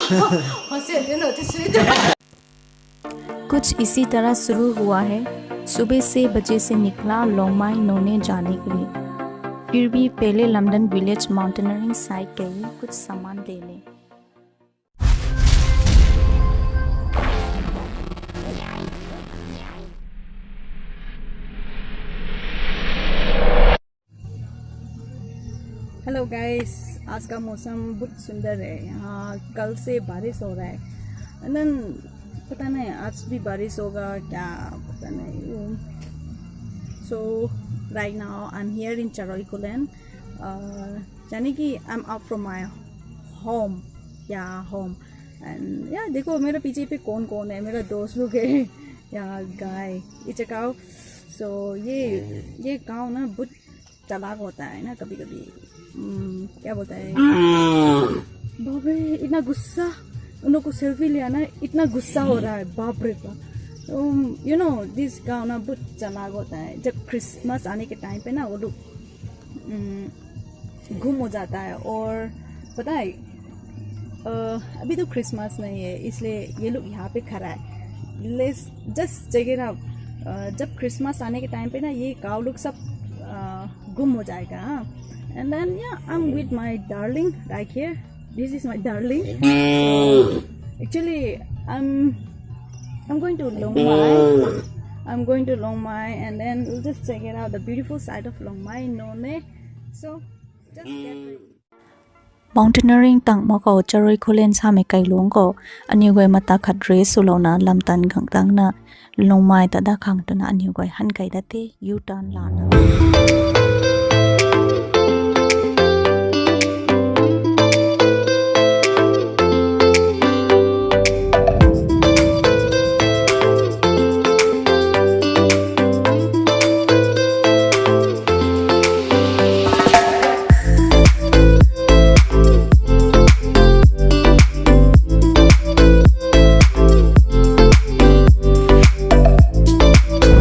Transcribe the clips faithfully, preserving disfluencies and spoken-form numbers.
Hostel, you know, this is कुछ इसी तरह शुरू हुआ है। सुबह छह बजे से निकला लोंगमाई नोने जाने के लिए, फिर भी पहले लंदन विलेज माउंटेनियरिंग साइट गए कुछ सामान लेने। Hello guys, आज का मौसम बहुत सुंदर है। यहाँ कल से बारिश हो रहा है। And then पता नहीं आज भी बारिश होगा क्या, पता नहीं। So right now I'm here in Charaikulan। यानी कि I'm out from my home। Yeah, home। And yeah, देखो मेरा पीछे पे कौन कौन है, मेरा दोस्त लोग है। Yeah, guy, ये चेक आउट। So ये ये गांव ना बहुत चालाक होता है ना कभी कभी। क्या बोलता है, बाप रे, इतना गुस्सा। उन लोग को सेल्फी लिया ना, इतना गुस्सा हो रहा है, बाप रे बाप। यू नो, दिस गांव ना बहुत चालाक होता है। जब क्रिसमस आने के टाइम पे ना वो लोग गुम हो जाता है। और पता है, अभी तो क्रिसमस नहीं है, इसलिए ये लोग यहाँ पे खड़ा है। Let's just check it out। जब क्रिसमस आने के टाइम पे ना ये काऊ लोग सब गुम हो जाएगा। And then yeah, I'm with my darling right here। This is my darling। Actually, I'm I'm going to Longmai। I'm going to Longmai, and then we'll just check it out, the beautiful side of Longmai, Noney। So just get ready। Mountaineering tang mak khou Charaikulan samei kailung khou aniw guay mata khat rest swlouna lamtan khang tangna Longmai ta da khang twna aniw guay han kai da the, U-turn lana।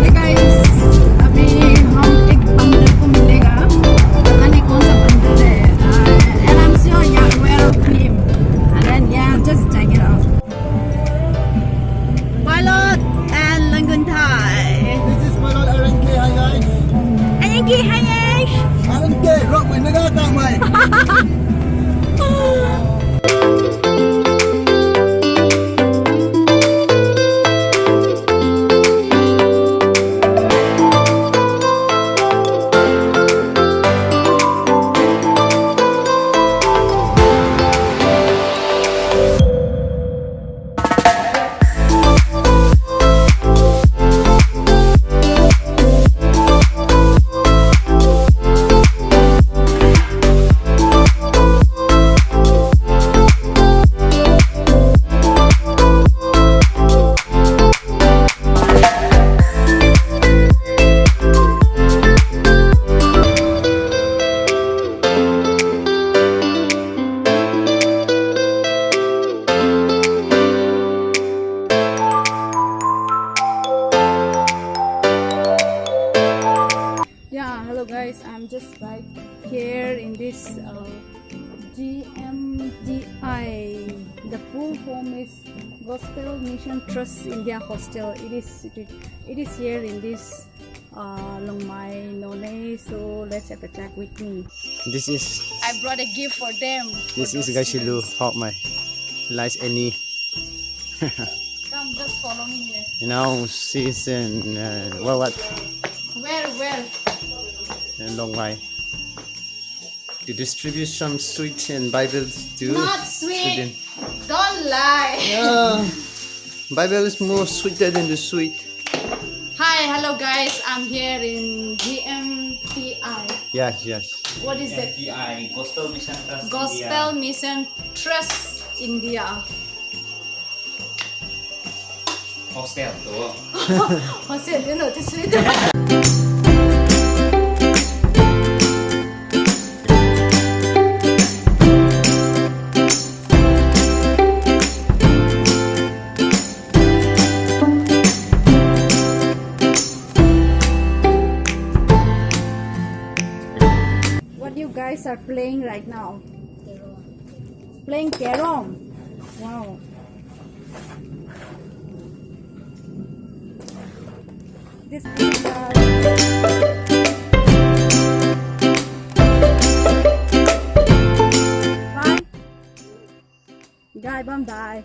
Hey guys, अभी हम एक बंदर को मिलेगा, पता नहीं कौन सा बंदर है। And I'm sure you're aware of him। And then yeah, just check it out। Pilot and Langunthai। This is Pilot R N K, hi guys। R N K, hi guys। R N K, rock my naga tang mai। Yeah, hello guys, I'm just right here in this uh, G M T I. The full form is Gospel Mission Trust India Hostel. It is it is here in this uh, Longmai, Noney. So let's have a chat with me. This is I brought a gift for them. This is Gaishilu, help my lies any. Come, just follow me here. You know, she's in uh, well, what? Where, where? In Longmai. To distribute some sweets and Bibles to Not sweet. Student. Don't lie. Yeah. Bible is more sweeter than the sweet. Hi, hello guys. I'm here in G M T I. Yes, yes. What is that? G M T I, Gospel Mission Trust Gospel India. Mission Trust India. Hostel tu. Hostel tu no, tu sweet. What you guys are playing right now? Playing carrom. Wow, This guy bam dai.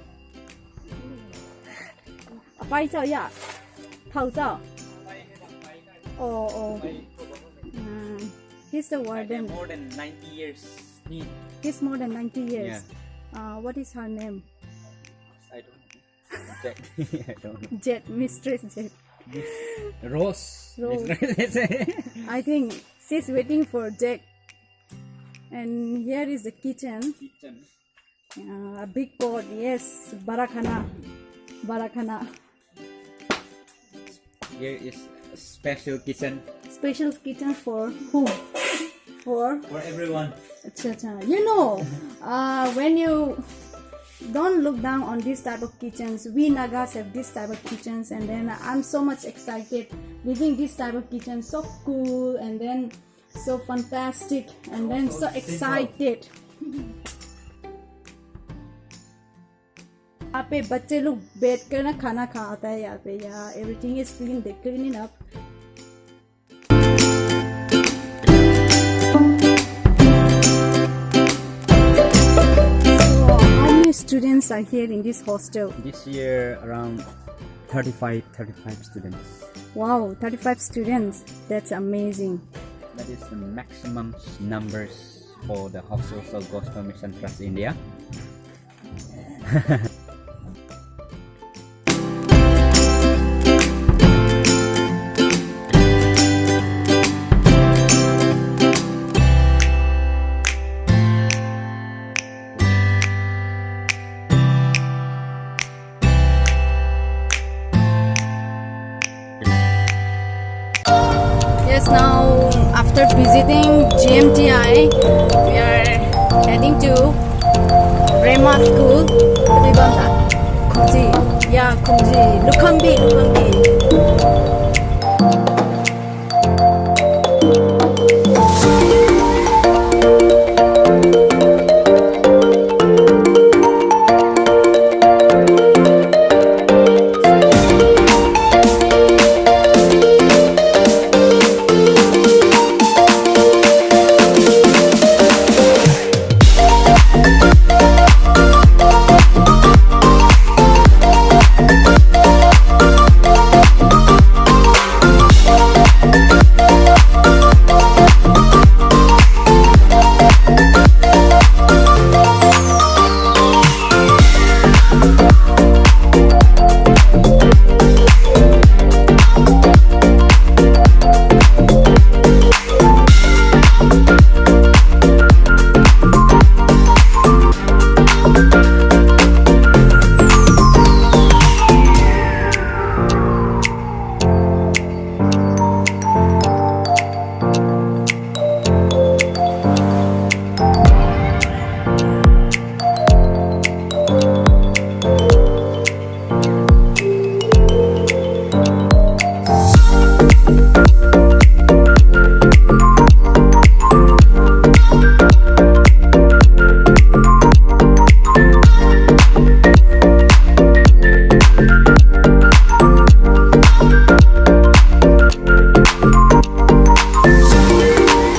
Apai chau ya. Thau chau. Oh, oh. Um, he's the warden. More than ninety years. He's more than ninety years. Yeah. Uh, what is her name? I don't know. Jack. I don't know. Jet, Mistress Jet. Rose. Rose. Mistress. I think she's waiting for Jack. And here is the kitchen. Kitchen. Uh, a big pot, yes, barakhana. Barakhana. Here is a special kitchen. Special kitchen for whom? For? For everyone. Acha, acha. You know, uh, when you don't look down on this type of kitchens, we Nagas have this type of kitchens, and then I'm so much excited living this type of kitchen, so cool, and then so fantastic, and then so excited. यहाँ पे बच्चे लोग बैठ कर ना खाना खाता है यहाँ पे। Yeah, everything is clean, they clean it up. So, how many students are here in this hostel? This year, around thirty-five, thirty-five students. Wow, thirty-five students. That's amazing. That is the maximum numbers for the Hostel of Gospel Mission Trust India. Yes, now after visiting G M T I, we are heading to Rema School. Khumji. Yeah, Khumji. Lukhambi, Lukhambi.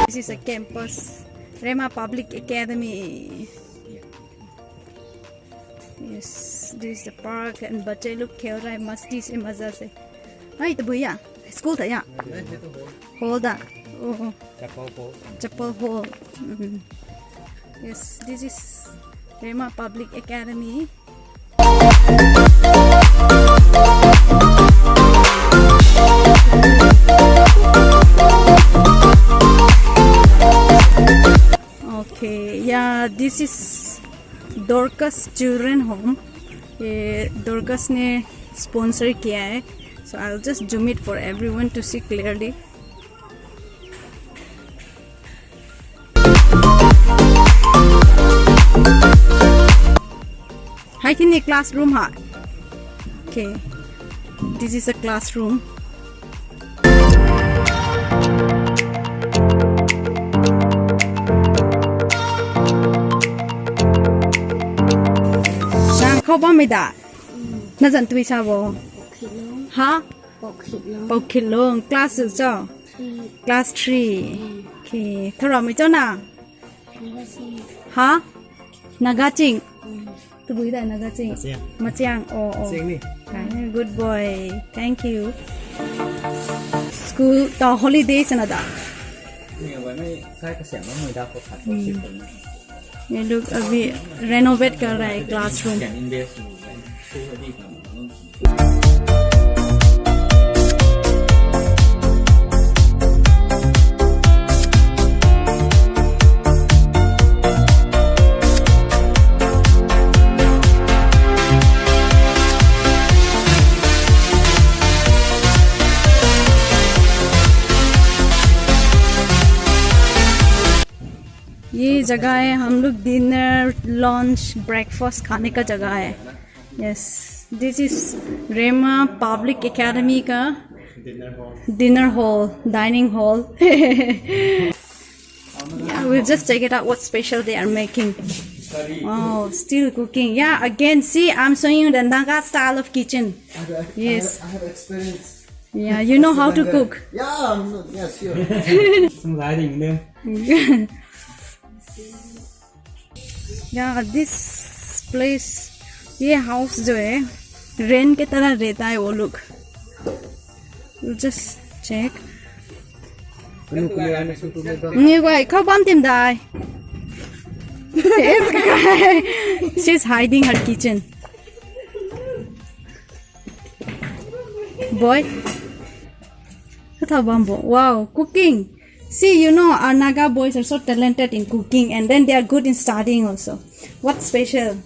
This is a campus, Rema Public Academy. Yes, this is the park and बच्चे लोग खेल रहा है, मस्ती से, मजा से. Hey, tabui ya? School ta ya? Hall da. Oh, oh. Chapel hall. Chapel hall. Mm. Yes, this is Rema Public Academy. Okay, yeah, this is Dorcas Children Home. ये Dorcas ने sponsor किया है. So I'll just zoom it for everyone to see clearly. Hei tini classroom ha. Okay. This is a classroom. Sang khou bammei da. Na zan tui sa bo. Ha? Pokhitlong. Pokhitlong. Class two cho? Three. Class three. Okay. Tharamei cho na? Nagaching. Ha? Nagaching. Mm. Tabui dai Nagaching. Machiang. Machiang. Oh, oh. Machiang ni. Ah, good boy. Thank you. School ta holidays na da. Ni wai mei sai kasiam mei da ko khat ko. Mm. Sit ko na. ये लोग अभी renovate कर रहा है classroom। ये जगह है हम लोग dinner, lunch, breakfast खाने का जगह है। Yes, this is Rema Public Academy का dinner hall, dining hall. Yeah, we'll just check it out what special they are making. Wow, still cooking. Yeah, again, see, I'm showing you the Naga style of kitchen. Yes. I have, I have experience. Yeah, you know how to cook. Yeah, I'm not, yeah, sure. Yeah, this place, ये house जो है, rent की तरह रहता है वो लोग। We'll just check. Ni guay, khou bam tim dai. She's hiding her kitchen. Boy. Khou bam bo. Wow, cooking. See, you know, our Naga boys are so talented in cooking, and then they are good in studying also. What special?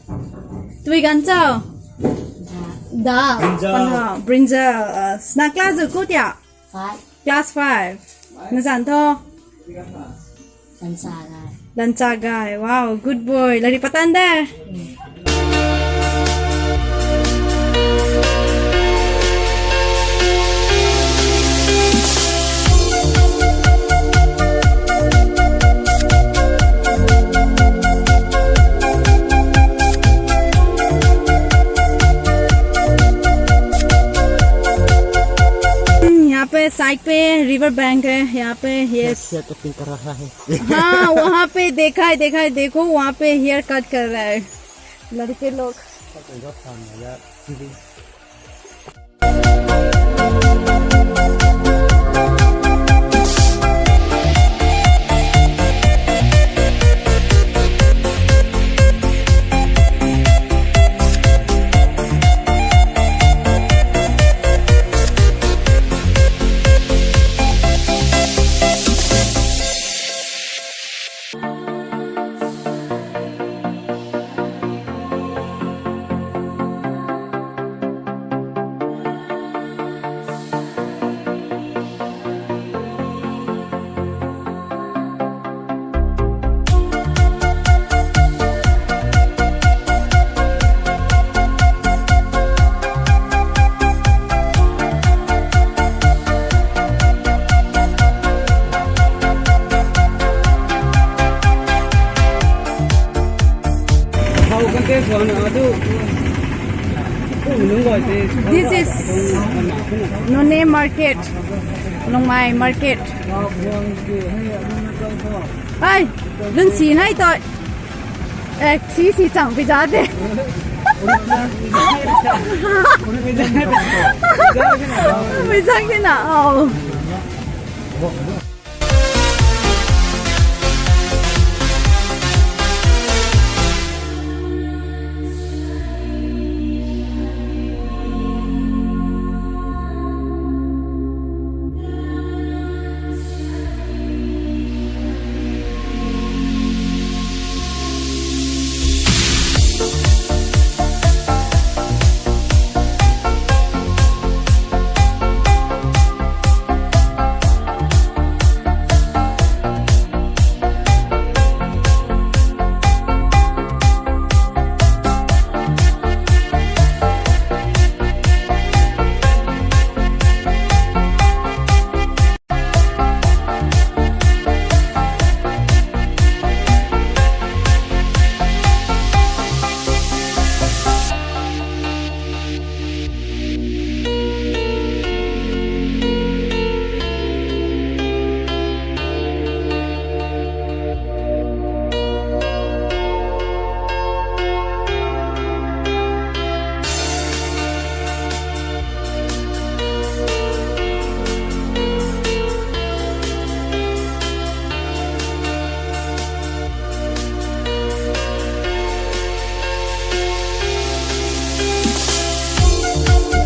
Tui ganchao? Dal. Brinjal. Panha, brinjal. Uh, snack class kutia? Five. Class five. Nazan tho? Lancha gai. Lancha gai. Wow, good boy. Lari patan da. यहाँ पे साइड पे river bank है, यहाँ पे ये क्या कटिंग कर रहा है। हाँ, वहाँ पे देखा है, देखा है, देखो वहाँ पे हेयर कट कर रहा है लड़के लोग। This is Noney Market, Lungmei Market. Ai, lun si nai toi. Eh, si si chang pi za de. Pi za de na. Oh.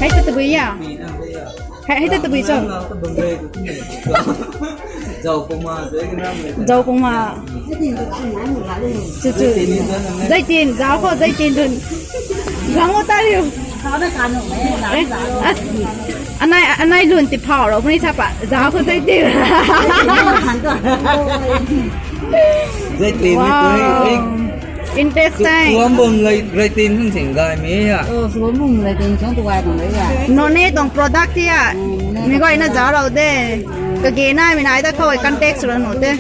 Hei ta tabui ya. Hei, hei ta tabui cho. Zau puma. Chu chu. Zaitin, zau khou zaitin dun. Gang o ta riu. Eh, as, anai, anai lun ti phau ro, puni sa pa. Zau khou zaitin. Zaitin ni tu, eh. Wow. Interesting. Suam bum lai, zaitin hung sing gay mi ya. Oh, suam bum lai tin chong tu gay bang lai ya. Noney tuang product ya. Mm, Noney. Mi guay na zau rau de. Kage na mi nai ta khou contact sw ra nu de.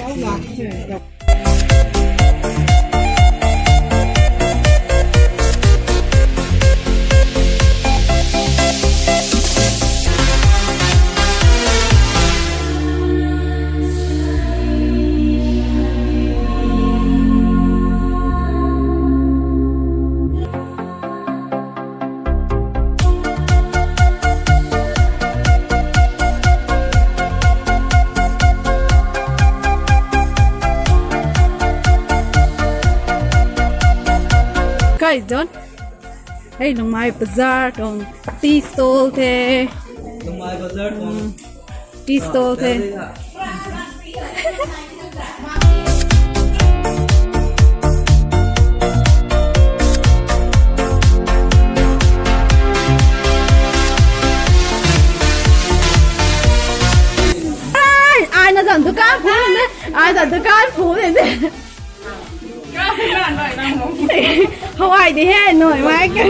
Guys, John. Hei, Lungmai Bazar tuang tea stall the. Lungmai Bazar tuang tea stall the. Ai, ai na zan dukan phun de. Ai zan dukan phun de. How ai di he noi mai ke.